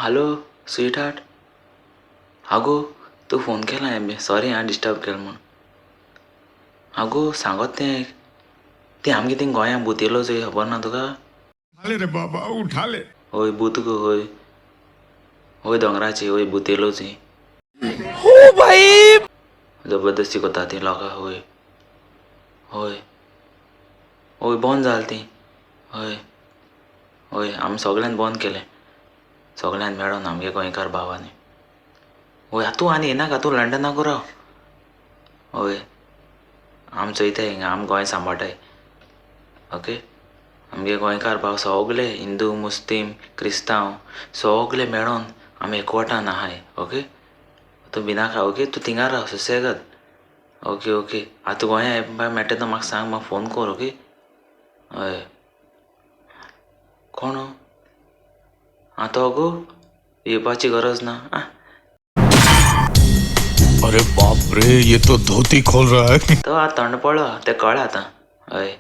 Hello sweetheart. आगो तूं phone केला हांवें सॉरी आं डिस्टर्ब केलो म्हूण. आगो सांगत तें तें आमगे थिंग गोंया भूत येयलो चोय खबर ना तुका? उठा ले रे बाबा, उठा ले. हय भूत गो हय. हय दोंगराचे हय भूत येयलो चोय. हो भाई. जबरदस्ती करता ती लोकां. हय हय हय बंद जालें ती. हय हय आमी सगळ्यान बंद केलें, सगळ्यान मेळोन आमगे गोंयकार भावांनी. हय आतां तूं आनी येनाका, तूं लंडनाकू राव. हय आमी चोयताय हिंगा, आमी गोंय सांबाळटाय. ओके आमगे गोंयकार भाव सगळे हिंदू मुस्लीम क्रिस्तांव सगळे मेळोन आमी एकवटान आहाय. ओके तूं भिनाका. ओके तूं थिंगा राव सुसेगाद. ओके ओके आतां गोंया येवपा मेळटा तो म्हाका सांग, म्हाका फोन कर. ओके हय कोण आं तो गो येवपाची गरज ना. आं अरे बाप रे, ये तो धोती खोल रहा है. तो आतां थंड पडलो तें कळ्ळें आतां. हय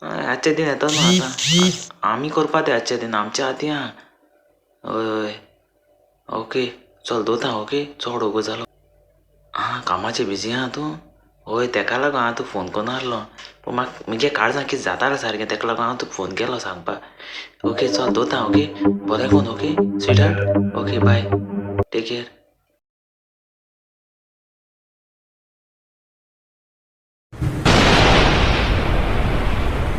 हय आजचे दिन येतो न्हू आतां आमी करपा तें आजचे दिन आमच्या हाती आहा. हय हय ओके चल दवरता. ओके चड वोगोत जालो. आं कामाचेर बिजी आहा तूं? हय तेका लागून हांव तुका फोन करून आहलो पूण म्हाका म्हजे काळजान कितें जातालें सारकें तेका लागून हांव तुका फोन केलो सांगपाक. ओके चल दवरता. ओके बरें कोन. Okay sweetheart. Okay bye, take care.